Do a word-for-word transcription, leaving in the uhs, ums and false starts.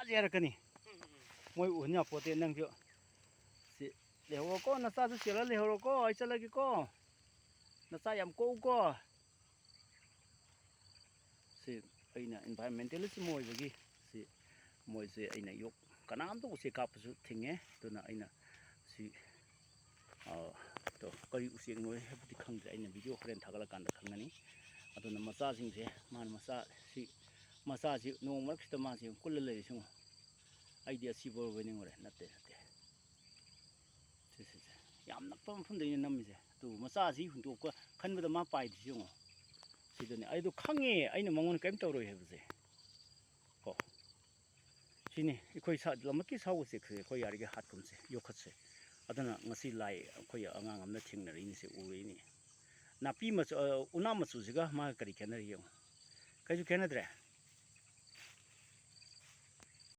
ꯆꯦꯔꯛꯀꯅꯤ꯫ ꯃꯣꯏ ꯎꯍꯟ ꯌꯥꯄꯣꯠꯇꯦ ꯅꯪꯁꯨ꯫ ꯁꯤ ꯂꯩꯍꯧꯔꯣꯀꯣ, ꯅꯆꯥꯁꯨ ꯆꯦꯜꯂ ꯂꯩꯍꯧꯔꯣꯀꯣ, ꯑꯩ ꯆꯠꯂꯒꯦꯀꯣ꯫ ꯅꯆꯥ ꯌꯥꯝ ꯀꯣꯛꯎꯀꯣ꯫ ꯁꯤ ꯑꯩꯅ environmentalist ꯑꯃ ꯑꯣꯏꯕꯒꯤ ꯁꯤ ꯃꯣꯏꯁꯦ ꯑꯩꯅ ꯌꯣꯛ-, ꯀꯅꯥꯝꯇ ꯎꯆꯦꯛ ꯀꯥꯞꯄꯁꯨ ꯊꯤꯡꯉꯦ꯫ ꯑꯗꯨꯅ ꯑꯩꯅ ꯁꯤ, ꯑ, ꯇꯣ, ꯀꯔꯤ ꯎꯆꯦꯛꯅꯣ ꯍꯥꯏꯕꯗꯤ ꯈꯪꯗ꯭ꯔꯦ, ꯑꯩꯅ video ꯍꯣꯔꯦꯟ ꯊꯥꯒꯠꯂꯀꯥꯟꯗ ꯈꯪꯒꯅꯤ꯫ ꯑꯗꯨꯅ ꯃꯆꯥꯁꯤꯡꯁꯦ, ꯃꯥꯅ ꯃꯆꯥ ꯁꯤ, ꯃꯆꯥꯁꯤ ꯅꯣꯡ ꯃꯔꯛꯁꯤꯗ ꯃꯥꯁꯤ ꯀꯨꯜꯂ ꯂꯩꯔꯤꯁꯤ ꯌꯦꯡꯉꯣ꯫ ꯑꯩꯗꯤ ꯑꯁꯤꯕꯨ ꯑꯣꯏꯔꯕꯣꯏ ꯅꯤꯡꯉꯨꯔꯦ꯫ ꯅꯠꯇꯦ, ꯅꯠꯇꯦ꯫ ꯁꯤ, ꯁꯤ, ꯁꯤ꯫ ꯌꯥꯝ ꯅꯛꯄ ꯃꯐꯝꯗ ꯑꯩꯅ ꯅꯝꯃꯤꯁꯦ꯫ ꯑꯗꯨ ꯃꯆꯥꯁꯤ ꯍꯨꯟꯗꯣꯛꯄ ꯈꯟꯕꯗ ꯃꯥ ꯄꯥꯏꯗ꯭ꯔꯤꯁꯤ ꯌꯦꯡꯉꯣ꯫ ꯁꯤꯗꯅꯦ꯫ ꯑꯩꯗꯣ ꯈꯪꯉꯦ, ꯑꯩꯅ ꯃꯉꯣꯟꯗ ꯀꯔꯤꯝ ꯇꯧꯔꯣꯏ ꯍꯥꯏꯕꯁꯦ꯫ ꯀꯣ꯫ ꯁꯤꯅꯤ ꯑꯩꯈꯣꯏ ꯁꯥ-, ꯂꯝꯂꯛꯀꯤ ꯁꯥ ꯎꯆꯦꯛꯁꯦ ꯑꯩꯈꯣꯏ ꯌꯥꯔꯤꯈꯩ ꯍꯥꯠꯀꯨꯝꯁꯦ, ꯌꯣꯛꯈꯠꯁꯦ꯫ ꯑꯗꯨꯅ ꯉꯁꯤ ꯂꯥꯏ ꯑꯩꯈꯣꯏ ꯑꯉꯥꯡ ꯑꯃꯅ ꯊꯦꯡꯅꯔꯛꯏꯅꯤꯁꯦ, ꯎꯔꯛꯏꯅꯤ꯫ ꯅꯥꯄꯤ ꯃꯆꯨ, ꯑ, ꯎꯅꯥ ꯃꯆꯨꯁꯤꯒ ꯃꯥꯒ ꯀꯔꯤ ꯈꯦꯠꯅꯔꯤ ꯌꯦꯡꯉꯨ꯫ ꯀꯩꯁꯨ ꯈꯦꯠꯅꯗ꯭ꯔꯦ꯫